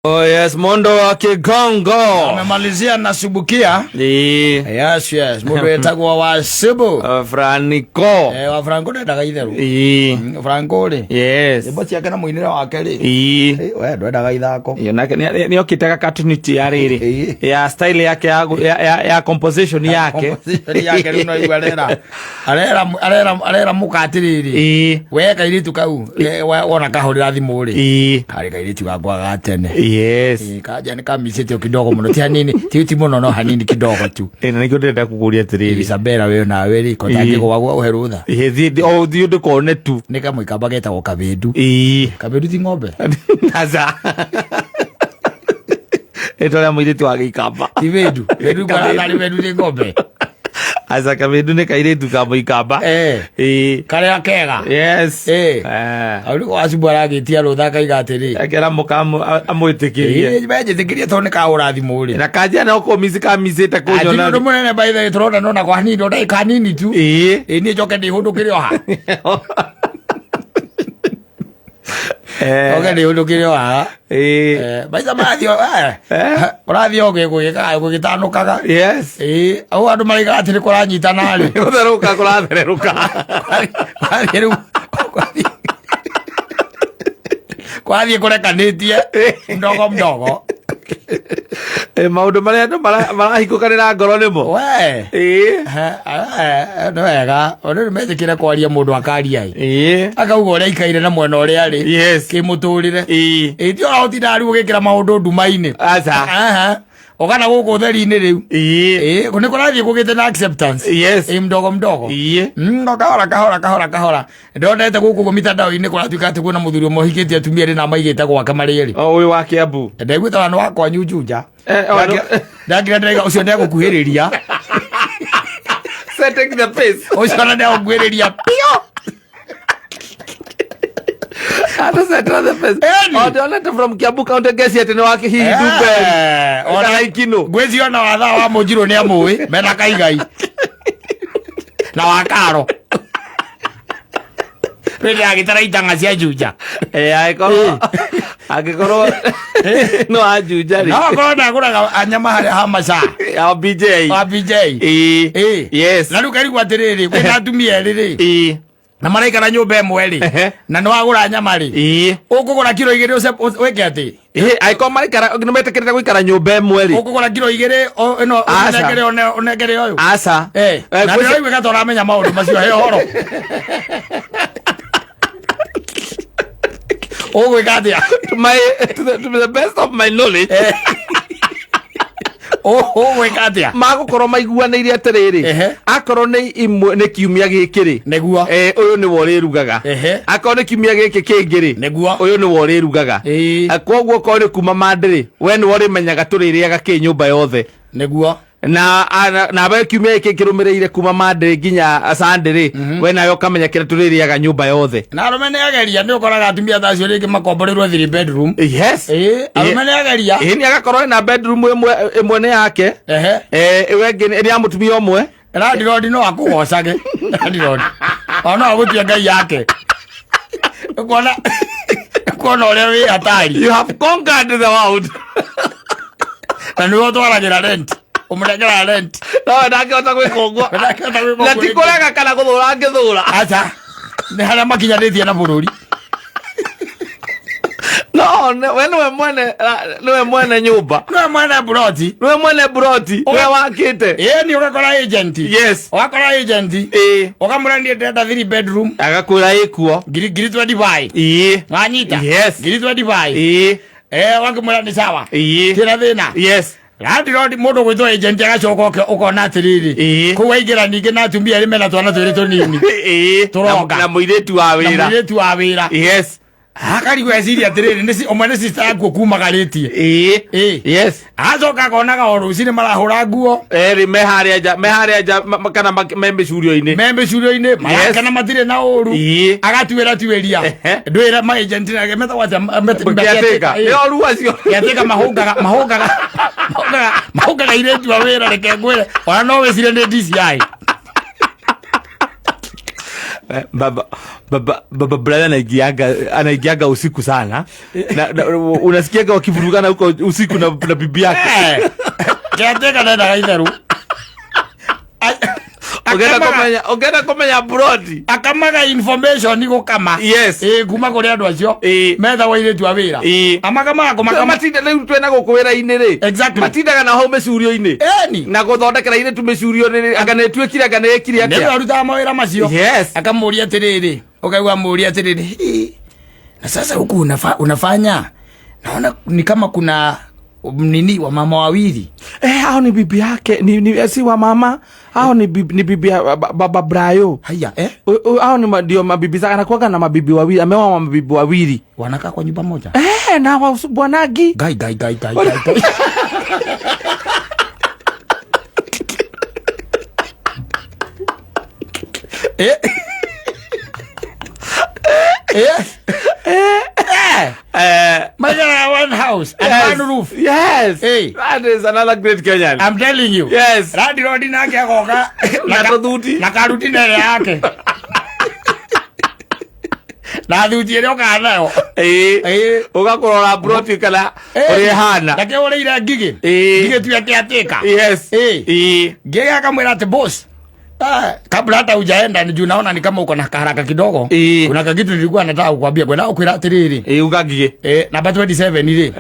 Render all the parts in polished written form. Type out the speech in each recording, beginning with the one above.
Oh yes, Mondo wa Kigongo. Amemalizia na Subukia. Ĩĩ. Yes, mũndũ wetagwo wa Subu. Franco. Wa Franco ndendaga itherũ. Ĩĩ. Franco rĩ. Yes. Nyĩmbo ciake na mũinĩre wake rĩ. Ĩĩ. We ndwendaga ithako. Iyo nake nĩ okĩte gakatunity ya rĩrĩ Ĩĩ. ya style yake ya composition yake. Composition yake rĩu no igua arera. Arera arera arera mũka atĩrĩrĩ. Ĩĩ. We kairĩtu kau wona kahũrĩra thimũ rĩ. Ĩĩ. Karĩ kairĩtu gakwa ga tene. Yes. Kanja nĩ kamicĩtio kidogo mũno ti hanini ti mũno no hanini kidogo tu. Ĩ, na nĩkĩo ndĩrenda kũkũria atĩrĩrĩ. Isabella we nawe rĩ ko tangĩgwagwo ũhe rũtha. Ĩĩ, thiĩ o thiĩ ndĩkone tu. Nĩ kamũikamba getagwo kabĩndu. Ĩĩ. Kabĩndu ti ng'ombe. Aca. Rĩtwa rĩa mũirĩtu wa gĩikamba. Ti bĩndu. Bĩndu ngona tarĩ bĩndu nĩ ng'ombe. Aca kabĩndu nĩ kairĩtu ka mũikamba. Ĩĩ. Karĩa kega. Yes. Hau nĩko wacumbu aragĩtia rũtha akaiga atĩrĩ. Akera mũka amwĩtĩkĩrie. Ĩĩ, menjĩtĩkĩrie tondũ nĩ kahũra thimũ rĩ. Na kanja no kũmici kamicĩte Ati nĩ kũnyona. ũndũ mũnene by the way tũrona nona kwa hanini o ndagĩka hanini tu. Ĩĩ. Ĩĩ niĩ njoke ndĩhũndũkĩre o ha. Njoke ndĩhũndũkĩre o haha. Ĩĩ. Maica marathiĩ ũrathiĩ o gũgĩtanũkaga. Yes. Ĩĩ, au andũ maraiga atĩ nĩ kũranyitana rĩ. Gũtherũka kũratherũka. Kwathiĩ rĩu kwathiĩ kũrekanĩtie mdogo mdogo. Maũndũ marĩa andũ marahingũkanĩra ngoro nĩmo. We. Ĩĩ. Nĩ wega ona rĩu metĩkĩre kwaria mũndũ akaria ĩ. Ĩĩ. Akauga ũrĩa aikaire na mwena ũrĩa arĩ. Yes. Kĩmũtũrĩre. Ĩĩ. Ĩ ti ona ũtindaga rĩu ũgĩkĩra maũndũ nduma-inĩ. Aca. Aha. Ũkana gũkũ ũtheri-inĩ rĩu. Ĩĩ. Ĩ nĩ kũrathiĩ kũgĩte na acceptance. Yes. Ĩ mdogo mdogo. Ĩĩ. No kahora kahora kahora kahora. Ndonete gũkũ ũguo mitandao-inĩ kũratuĩka atĩ kwĩna mũthuri ũmwe ũhikĩtie atumia erĩ na maigĩte gwake marĩ erĩ. O ũyũ wa Kiambu. Ndaiguĩte ona nĩ wa kwanyu Juja. O, Ndakira ndĩraiga ũcio nĩegũkuhĩrĩria. Setting the pace. Ũcio ona nĩegũkuhĩrĩria piũ. Ata set the pace. Eni. O ndonete from Kiambu County ngeci atĩ nĩ wa hihi Dumberi. Ona Kana Ikino. ngwĩciria ona wathaa wa mũnjirũ nĩ amũĩ mena kaigai na wa karo rĩrĩ agĩtara itanga cia Juja. Angĩkorwo no anjunja rĩ. No akorwo ndagũraga nyama harĩa ha maca Ya BJ. wa BJ. Ĩĩ. Ĩĩ. Yes. Na rĩu karigwo atĩrĩrĩ kwĩna atumia erĩ rĩ Ĩĩ. na maraikara nyũmba ĩmwe rĩ na nĩ wagũra nyama rĩ ũkũgũra kiro igĩrĩ wĩke atĩ Ĩĩ, angĩkorwo maraikara nĩ metĩkĩrĩte gũikara nyũmba ĩmwe rĩ. Ũkũgũra kiro igĩrĩ ĩno Aca. ũnengere ũnengere ũyũ. Aca. Na ndĩraigua ta ũramenya maũndũ macio he ũhoro. Ũgwĩka atĩa? To the best of my knowledge. Ũgwĩka atĩa? Magũkorwo maiguanĩire atĩrĩrĩ. Akorwo nĩ imwe nĩ kiumia gĩkĩ rĩ. Nĩguo. Ũyũ nĩwe ũrĩrugaga. Akorwo nĩ kiumia gĩkĩ kĩngĩ rĩ. Nĩguo. Ũyũ nĩwe ũrĩrugaga. Koguo okorwo nĩ kuma Monday rĩ, we nĩwe ũrĩmenyaga tũrĩrĩaga kĩ nyũmba yothe. Nĩguo. Na kiumia gĩkĩ kĩrũmĩrĩire kuma Monday nginya Sunday rĩ, we nawe ũkamenya kĩrĩa tũrĩrĩaga nyũmba yothe. Na arũme nĩ ageria nĩ ũkoraga atumia ta acio rĩngĩ makomborerwo three bedroom. Yes. Arũme nĩ ageria. Ĩĩ, nĩ agakorwo ena bedroom ĩmwe ĩmwe nĩ yake. Ĩyo ĩngĩ nĩ ya mũtumia ũmwe. Landlord no akũgocage. Landlord. O no agũtie ngai yake. Ũkuona ũkuona ũrĩa wĩ hatari. You have conquered the world. Na nĩwe ũtwaragĩra rent. Ũmũnengeraga rent. No ndangĩhota gwĩka ũguo. Ndangĩhota gwĩka Na ti ũguo. kũrega kana gũthũra angĩthũra. Aca. Nĩ harĩa makinyanĩtie na bũrũri. No, we nĩwe mwene nĩwe mwene nyũmba. Nĩwe mwene buroti. Nĩwe mwene buroti. Nĩwe wakĩte. Ĩĩ nĩ ũgakora agent. Yes. Ũgakora agent. Ĩĩ. Ũkamũra niĩ ndĩrenda 3 bedroom. Agakwĩra ĩkuo. Ngiri 25. Ĩĩ. Wanyita. Yes. Ngiri 25. Ĩĩ. Ũgakĩmwĩra nĩ sawa. Ĩĩ. Tina thĩna. Yes. Landlord mũndũ gwĩtwo agent agacoka ũkona atĩrĩrĩ. Kũu aingĩra ningĩ na atumia erĩ mena twana twĩrĩ tũnini. Ĩĩ. Tũronga. Na mũirĩtu wa Na wĩra. mũirĩtu wa wĩra. Yes. Akarigwo eciria atĩrĩrĩ nĩ ũmwe nĩ sister yaku ũkumagarĩtie. Ĩĩ. Yes. Acoka akonaga o rũcinĩ marahũra nguo. Erĩ me harĩa nja, me harĩa nja, kana me mĩcurio-inĩ. Me mĩcurio-inĩ, marakena matirĩ na ũru. Ĩĩ. Agatuĩra tuĩria. Ndwĩra ma agent nake metagwo atĩa? Caretaker. Nĩ oru acio. Caretaker mahũngaga, mahũngaga, mahũngaga, mahũngaga airĩtu a wĩra, reke ngwĩre. Ona no wĩcire nĩ DCI. Baba baba baba brother anaingianga usiku sana na unasikiaga wakivurugana huko usiku na bibi yake. Caretaker ndendaga itherũ. Ũngĩenda kũmenya brodi. Akamaga information gũkama. Yes. Ĩ kuma kũrĩ andũ acio methagwo airĩtu a wĩra. Amakamaga kũmakama. Matinda rĩu twĩna gũkũ wĩra-inĩ rĩ. Exactly. Matindaga na hau mĩcurio-inĩ. Ĩni. Na gũthondekera airĩtu mĩcurio nĩ anga nĩ ĩtuĩkire anga nĩ ĩkire Nĩwe atĩa. arutaga mawĩra macio. Yes. Akamũria atĩrĩrĩ, ũkaigua amũria atĩrĩrĩ, "Hii, na sasa huku unafanya naona ni kama kuna nini wa mama wawili." Hao ni bibi yake, ni si wa mama, hao ni bibi ya baba Brayo. Haya, Hao ni ndio mabibi zake, anakuwaga na mabibi wawili, ameoa mabibi wawili. Wanakaa kwa nyumba moja? Na wa bwanagi. Gai, gai, gai, gai, gai, gai. Maigara one house and Yes. one roof. Yes. Hey. That is another great Kenyan. I'm telling you. Yes. Radi rodi nake agoka. Na tũthuti. Na karuti nere yake. Na thuti ĩrĩa ũkaga nayo. Ũgakũrora broti kana ũrĩa ĩhana. Reke ũrĩire ngigĩ. Ngigĩ tu ya caretaker. Yes. Ngigĩ akamwĩra atĩ boss, kabla hata hujaenda ni juu naona ni kama uko na haraka kidogo. Kuna kakitu nilikuwa nataka kukwambia. Kwenda ukwira atiriri. Uga ngigĩ. Namba 27 rĩ.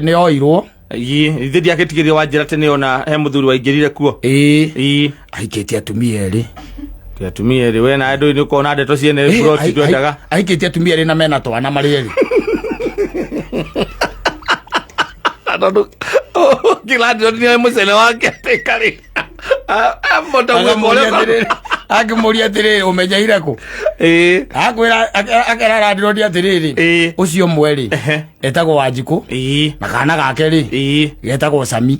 Nĩ oirwo. Ithe ndiagĩtigĩrio wa njĩra atĩ nĩona he mũthuri waingĩrire kuo. Ahikĩtie atumia erĩ. Ti atumia erĩ, we nawe ndũĩ nĩ ũkona ndeto ciene broti ndwendaga. Ahikĩtie atumia erĩ na mena twana marĩ erĩ. Tondũ kila ndio nĩ mũcene wake atĩka rĩ. Mbota gwĩka ũrĩa Akĩmũria atĩrĩrĩ, ũmenyeire kũ? Akwĩra, akera landlord atĩrĩrĩ, ũcio ũmwe rĩ, etagwo Wanjikũ, na kana gake rĩ, getagwo Sami.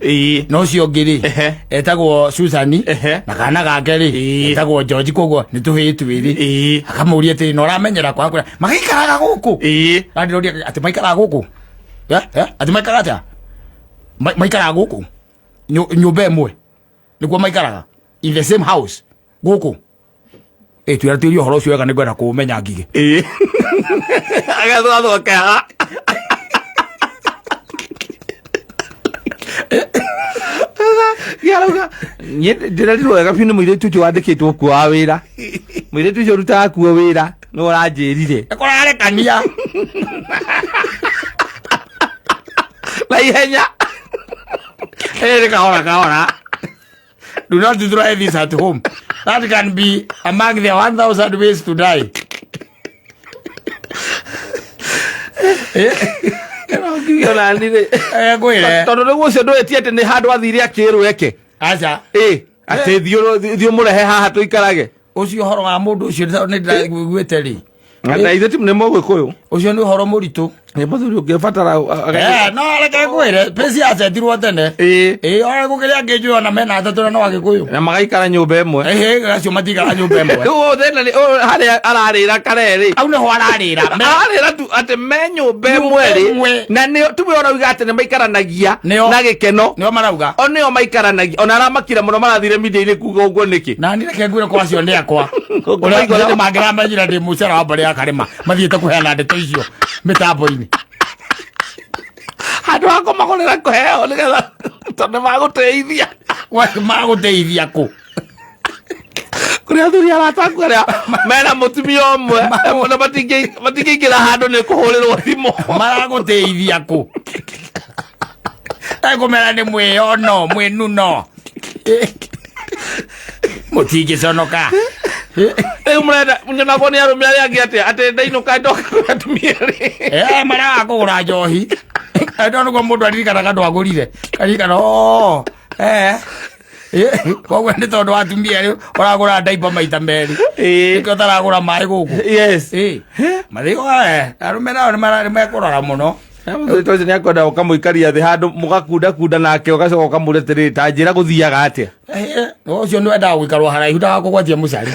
Na ũcio ũngĩ rĩ, etagwo Susani, na kana gake rĩ, etagwo George, koguo nĩ tũhĩĩ twĩrĩ. Akamũria atĩrĩrĩ, na ũramenyera kũ? Akwĩra, magaikaraga gũkũ. Landlord atĩ maikaraga gũkũ? Atĩ maikaraga atĩa? Maikaraga gũkũ? Nyũmba ĩmwe nĩkuo maikaraga, in the same house gũkũ. Twĩra tuĩrie ũhoro ũcio wega, nĩngwenda kũũmenya ngigĩ. Agathwathwa keha. Yarauga, niĩ ndĩrerirwo wega biũ nĩ mũirĩtu ũcio wandĩkĩtwo kuo wa wĩra. Mũirĩtu ũcio ũrutaga kuo wĩra nĩwe ũranjĩrire. Kũrarekania. Na ihenya. Nĩ kahora kahora. Do not try this at home. That can be among the 1,000 ways to die. Ngwĩre. Tondũ rĩu ũcio ndũĩtie atĩ nĩ handũ athire akĩrwo eke. Aca. Atĩ thiĩ ũmũrehe haha tũikarage. Ũcio ũhoro wa mũndũ ũcio nĩ ndĩraiguĩte rĩ. Na ithuĩ ti nĩ Mũgĩkũyũ. Ũcio nĩ ũhoro mũritũ. Nĩ mũthuri ũngĩbatara No reke ngwĩre, peci yacetirwo tene. Ona gũkĩrĩ angĩ njũĩ ona mena atatũ na no Agĩkũyũ. Na magaikara nyũmba ĩmwe. Acio matikara nyũmba ĩmwe. Rĩu ũyũ thĩna nĩ, ũyũ harĩa ararĩra karerĩ. Hau nĩho ararĩra. Ararĩra tu atĩ me nyũmba ĩmwe Nyũmba rĩ. ĩmwe. Na nĩo tu we ũrauga atĩ nĩ maikaranagia Nĩo. na gĩkeno. Nĩo marauga. O nĩo maikaranagia. Ona aramakire mũno marathire media-inĩ kuga ũguo nĩkĩ? Na niĩ reke ngwĩre kwa acio nĩ akwa. Ũguo Ũrĩa maigua ũrĩa mangĩramenyire ndĩ mũcera wa mbarĩ ya Karĩma, mathiĩte kũheana ndeto icio mĩtambo-inĩ. Handũ ha kũmagũrĩra kũheo nĩgetha tondũ magũteithia. We, magũteithia kũ? Kũrĩ athuri arata aku arĩa mena mũtumia ũmwe, na matingĩingĩra handũ nĩ kũhũrĩrwo thimũ. Maragũteithia kũ? Ekũmera nĩ mwĩyono, mwĩnuno. Mũtingĩconoka. Rĩu mũrenda nyonagwo nĩ arũme arĩa angĩ atĩa? Atĩ ndainũka ndoka kwĩ atumia erĩ. Maraga kũgũra njohi. Ndo nĩguo mũndũ aririkanaga ndwagũrire. Karirikana, Koguo nĩ tondũ wa atumia erĩ ũragũra ndaiba maita merĩ. Nĩkĩo ũtaragũra maĩ gũkũ. Yes. Mathiko, arũme nao nĩ mekũrora mũno. Mũthuri ta ũcio nĩakwenda ũkamũikaria thĩ handũ mũgakundakunda nake ũgacoka ũkamũria atĩrĩrĩ, ta njĩra gũthiaga atĩa? Ũcio nĩ wendaga gũikarwo haraihu ndagakũgwatie mũcari.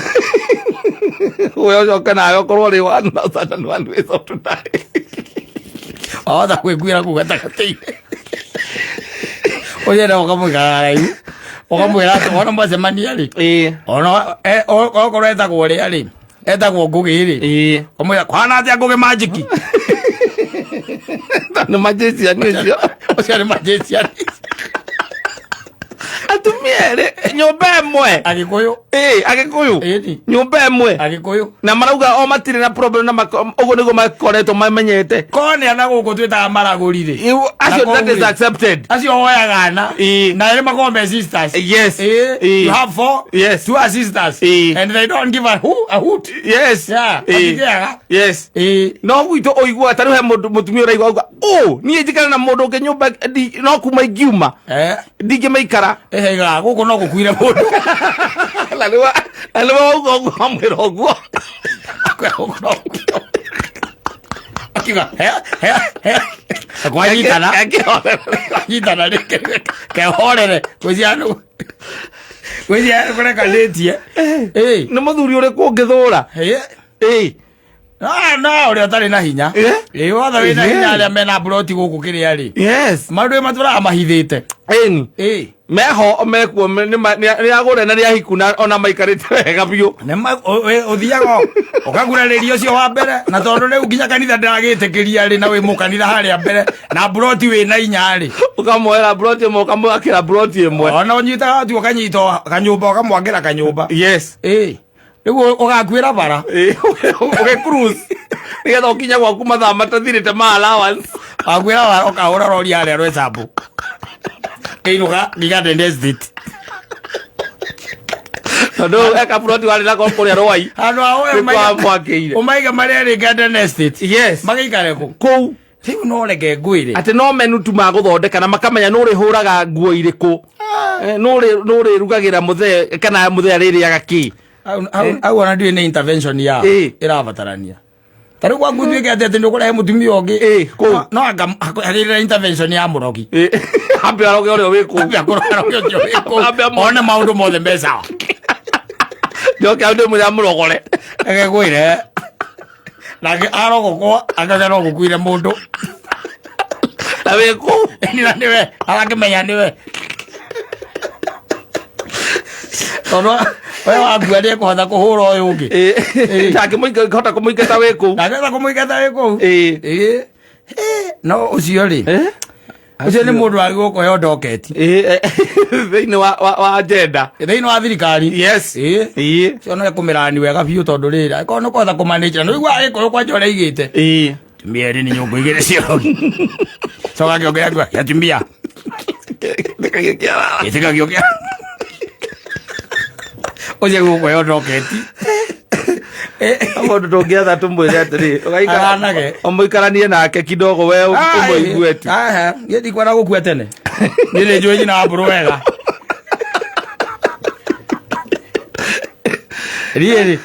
We ũcoke nawe ũkorwo ũrĩ 1001 ways of to die. Wahota kwĩkuĩra kũu gatagatĩ-inĩ. Ũcio endaga ũkamũikara haraihu. Ũkamwĩra atĩ wona mwacemania rĩ. Ona, okorwo etagwo ũrĩa rĩ. Etagwo Ngũgĩ rĩ. Ũmwĩra kwana atĩa Ngũgĩ manjiki. Nĩ magician ũcio. Ũcio nĩ magician. Atumia erĩ nyũmba ĩmwe. Agĩkũyũ. Ĩĩ, Agĩkũyũ. Ĩni. Nyũmba ĩmwe. Agĩkũyũ. Na marauga o matirĩ na problem na ũguo nĩguo makoretwo mamenyete. Kone na gũkũ twĩtaga maragũri rĩ. Acio that is accepted. Acio woyaga na. Ĩĩ. Na erĩ makoragwo me sisters. Yes. Ĩĩ. Ĩĩ. You have four. Yes. Two are sisters. Ĩĩ. And they don't give a who a hoot. Yes. Yeah. Ĩĩ. Matingĩaga. Yes. Ĩĩ. No gwitũ ũiguaga ta rĩu he mũndũ mũtumia ũraigua auga ũ niĩ njikare na mũndũ ũngĩ nyũmba no kuma ingiuma ndingĩmĩikara. Ĩhaigaga gũkũ no gũkuire mũndũ. Na nĩwe wauga ũguo wamwĩra ũguo. Akwĩra gũkũ no gũkuire. Akiuga he he he. Kwanyitana. Kwanyitana rĩngĩ. Kehorere. Gwĩciria nũ. Gwĩciria kũrekanĩtie. Ĩĩ. Nĩ mũthuri ũrĩkũ ũngĩthũra? Ĩĩ. Ĩĩ. No, no, ũrĩa ũtarĩ na hinya. Ĩĩ, wothe wĩna hinya arĩa mena mburoti gũkũ kĩrĩa rĩ. Yes. Maũndũ matũraga mahithĩte. Ĩni. Ĩĩ. Meho mekuo nĩ agũre na nĩ ahiku na ona maikarĩte wega biũ. Ũthiaga ũkagurarĩria ũcio wa mbere na tondũ rĩu nginya kanitha ndĩragĩtĩkĩria rĩ na wĩ mũkanitha harĩa mbere na mburoti wĩ na inya rĩ. Ũkamuoera mburoti ĩmwe ũkamwakĩra mburoti ĩmwe. Ona ũnyitaga tu ũkanyita kanyũmba ũkamwakĩra kanyũmba. Yes. Ĩĩ. Rĩu ũgakuĩra bara. Ũgĩ cruise. Nĩgetha ũkinye gwaku mathaa matathirĩte ma allowance. Wakuĩra bara ũkahũra rori harĩa Rwecambu. Kĩinũka nginya Garden Estate. Tondũ eka buroti warĩ nako kũrĩa Rwai. Handũ ha ũyũ Nĩ kwa mwakĩire. ũmaige marĩa rĩ Garden Estate. Yes. Magĩikare kũ? Kũu. Rĩu no reke ngwĩre. Atĩ no menu tu magũthondeka na makamenya nũ ũrĩhũraga nguo irĩkũ. Nũ ũrĩrugagĩra mũthee kana mũthee arĩrĩaga kĩ. Hau ona ndiũĩ nĩ intervention ya ĩrabatarania. Ta rĩu gwaku tuĩke atĩ atĩ nĩ ũkũrehe mũtumia ũngĩ. Kũu. No anga hagĩrĩre intervention ya mũrogi. Ambe aroge ũrĩa wĩ kũu. Ambe aroge ũcio wĩ kũu. One maũndũ mothe me sawa. Njoke hau ndĩmwĩre amũrogore. Reke ngwĩre. Nake arogokwo akage no gũkuire mũndũ. Na wĩ kũu. Na nĩwe arakĩmenya nĩwe. Tondũ we wakua nĩ ekũhota kũhũra ũyũ ũngĩ. Ndangĩhota kũmũingata wĩ kũu. Ndangĩhota kũmũingata wĩ kũu. No ũcio rĩ. Ũcio nĩ mũndũ wagĩrĩirwo kũheo ndoketi. Thĩinĩ wa agenda. Thĩinĩ wa thirikari. Yes. Ũcio no ekũmĩrani wega biũ tondũ rĩrĩ angĩkorwo nĩ ũkũhota kũmanage na nĩũiguaga Gĩkũyũ kwanja ũrĩa aigĩte. Atumia erĩ nĩ nyũngũ igĩrĩ cia ũrogi. Coka kĩongo gĩaku kĩa atumia. Gĩtikagio kĩa. Ũcio gũkũheo ndoketi. Mũndũ tũngĩetha tũmwĩre atĩrĩ, Ahanage. ũmũikaranie nake kidogo we ũmũigue tu. Niĩ ndikwenda gũkua tene. Niĩ nĩ njũĩ nyina wa mbũrũ wega. Niĩ rĩ.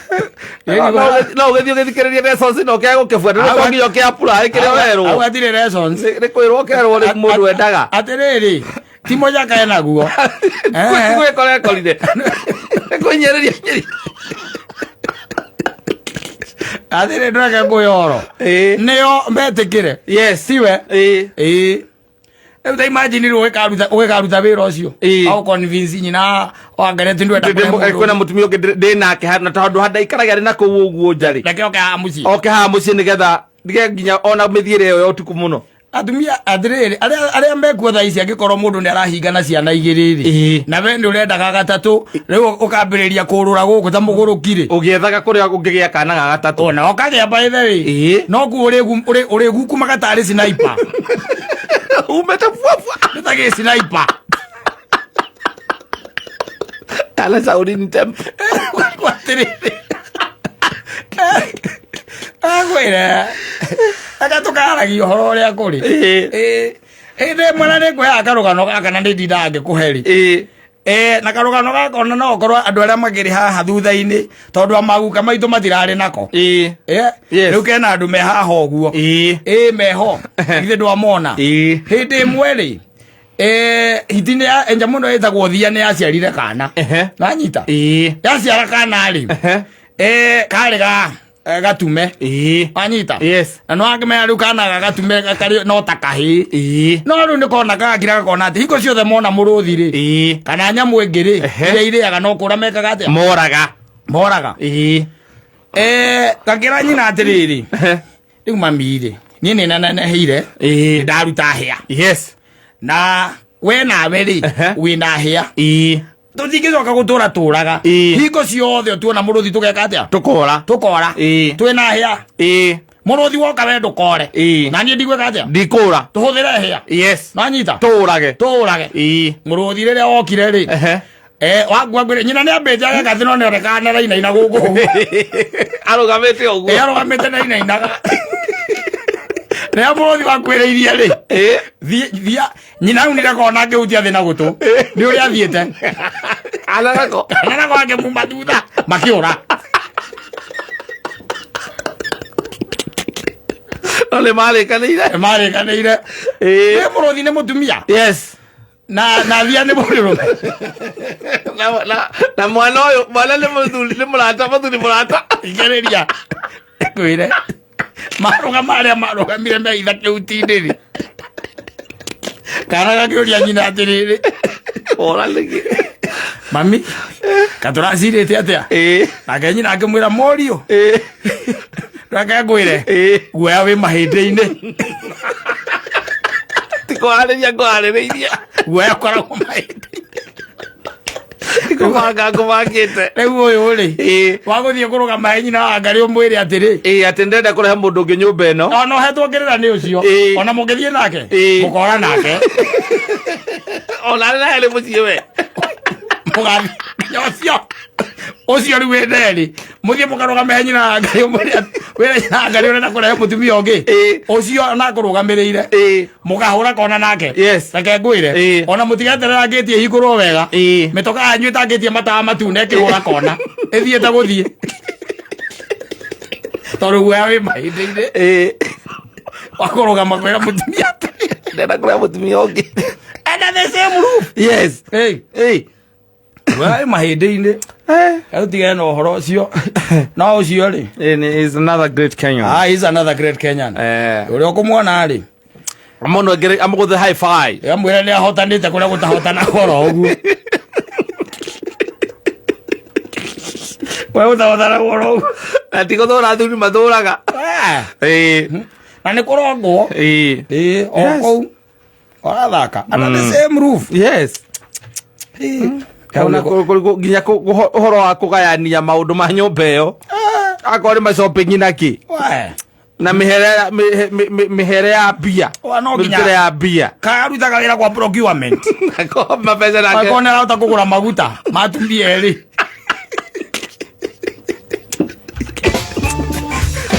No ũgĩthiĩ ũgĩthikĩrĩria lessons ĩno ũkĩaga gũkĩbuata nĩ to nginya ũkĩ-apply kĩrĩa werwo. Hau hatirĩ lessons. Nĩ kwĩrwo ũkerwo nĩ mũndũ wendaga. Atĩrĩrĩ, ti mũnyaka enaguo. Gwĩkora ekorire. Nĩ kwĩnyĩrĩria nyĩrĩria. Atĩrĩ ndũreke ngũhe ũhoro. Nĩo metĩkĩre. Yes. Tiwe. Ĩĩ. Rĩu ta imagine rĩu ũgĩkaruta wĩra ũcio. Au convince nyina wa Ngareti ndwenda kũhe mũndũ Kwĩna mũtumia ũngĩ ndĩ nake na tondũ handaikarage arĩ na kũu ũguo nja rĩ. Reke oke haha mũciĩ. Oke haha mũciĩ nĩgetha ndige nginya ona mĩthiĩre ĩyo ya ũtukũ mũno. Atumia atĩrĩrĩ arĩa mekuo thaa ici angĩkorwo mũndũ nĩ arahingana ciana igĩrĩ rĩ na we nĩ ũrendaga gatatũ rĩu ũkambĩrĩria kũrũra gũkũ ta mũgũrũki rĩ ũgĩethaga kũrĩa ũngĩgĩa kana ga gatatũ ona ũkagĩa by the way no kuo ũrĩgukumaga tarĩ sniper umĩte buabua nĩ ta gĩ sniper kana Shaolin Temple atĩrĩrĩ agwĩre aka tũkaragia ũhoro ũrĩa kũrĩ hĩndĩ ĩmwe na nĩngũheaga karũgano gaka na nĩ ndindaga ngĩkũhe rĩ na karũgano gaka ona no ũkorwo andũ arĩa makĩrĩ haha thutha-inĩ tondũ amaguka maitũ matirarĩ nako rĩu kena andũ me haha ũguo ĩĩ meho githĩ ndwamona hĩndĩ ĩmwe rĩ hiti nĩ enja mũno ĩtagwo thia nĩ yaciarire kana nanyita yaciara kana rĩ karĩ ga gatume wanyita na no angĩmenya rĩu kana ga gatume karĩ no ta kahĩĩ no rĩu nĩ kona gagakira gakona atĩ hingo ciothe mona mũrũthi rĩ kana nyamũ ĩngĩ rĩ iria irĩaga no kũra mekaga atĩa moraga moraga Gakĩra nyina atĩrĩrĩ, rĩu mami rĩ, niĩ nĩ neneheire, ndaruta hĩa. Yes. Na we nawe rĩ, wĩna hĩa. Tũtingĩcoka gũtũra tũraga. Hingo ciothe tuona mũrũthi tũgeka atĩa? Tũkora. Tũkora. Twĩna hĩa. Mũrũthi woka we ndũkore. Na niĩ ndigwĩka atĩa? Ndikũra. Tũhũthĩre hĩa. Yes. Nanyita? Tũũrage. Tũũrage. Mũrũthi rĩrĩa wokire rĩ, wangua ngwĩre nyina nĩ ambĩte ageka thĩ no nĩ onekaga nĩ arainaina gũkũ. Arũgamĩte ũguo. Arũgamĩte na inainaga. Rĩrĩa mũrũthi wakwĩrĩirie rĩ, thia nyina aunire kona ngĩhutia thĩ na gũtũ. Nĩ ũrĩa athiĩte. Anarako. Anarako akĩmuma thutha makĩũra. No nĩ marĩkanĩire. Nĩ marĩkanĩire. Wĩ mũrũthi nĩ mũtumia. Yes. Na thia nĩ mũndũrũme. Na mwana ũyũ, mwana nĩ mũthuri, nĩ mũrata, mũthuri mũrata. Thikĩrĩria. Ngwĩre. Marũgama arĩa marũgamire meitha kĩhuti-inĩ rĩ. Kana gakĩũria nyina atĩrĩrĩ. Ora nĩkĩ? Mami, katũracirĩte atĩa? Nake nyina akĩmwĩra mũriũ. Reke ngwĩre. Guoya wĩ mahĩndĩ-inĩ. Ti kũharĩria ngũharĩrĩirie. Guoya ũkoragwo mahĩndĩ-inĩ. Ti kũbanga ngũbangĩte. Rĩu ũyũ rĩ, wa gũthiĩ kũrũgama he nyina wa Ngarĩ ũmwĩre atĩrĩ. Atĩ ndĩrenda kũrehe mũndũ ũngĩ nyũmba ĩno. Ona ũhetwo kĩrĩra nĩ ũcio. Ona mũngĩthiĩ nake, mũkora nake. Ona arĩ na herĩ mũciĩ we. Mũgathiĩ nginya ũcio. Ũcio rĩu wĩ nderĩ. Mũthiĩ mũkarũgame he nyina wa Ngarĩ ũmwĩre atĩ, wĩre nyina wa Ngarĩ ũrenda kũrehe mũtumia ũngĩ. Ũcio ona akũrũgamĩrĩire. Mũkahũra kona nake. Yes. Reke ngwĩre. Ona mũtigeterera ngĩti ĩhingũrwo wega. Mĩtoka yanyu ĩtangĩtie matawa matune ĩkĩhũra kona. Ĩthiĩte gũthiĩ. Tondũ guoya wĩ mahĩndĩ-inĩ. Wakũrũgama kwĩra mũtumia atĩrĩ. Ndĩrenda kũrehe mũtumia ũngĩ. Under the same roof. Yes. Hey. Guoya wĩ mahĩndĩ-inĩ. Rĩu tigane na ũhoro ũcio. No ũcio rĩ. Is another great Kenyan. He's another great Kenyan. Ũrĩa ũkũmuona rĩ. Mũndũ angĩ amũgũthe high five. Amwĩra nĩ ahotanĩte kũrĩa gũtahotana oro ũguo. Kũrĩa gũtahotana oro ũguo. Na ti gũthũra athuri mathũraga. Na nĩ kũrongwo. O kũu. Ũrathaka. Under the same roof. Yes. Ona nginya ũhoro wa kũgayania maũndũ ma nyũmba ĩyo. Akorwo nĩ ma shopping na kĩ. Na mĩhere ya mbia. Wa, no nginya- Mĩrutĩre ya mbia. Karutaga wĩra kwa procurement. Nako mabeca nake. Akorwo nĩ arahota kũgũra maguta ma atumia erĩ.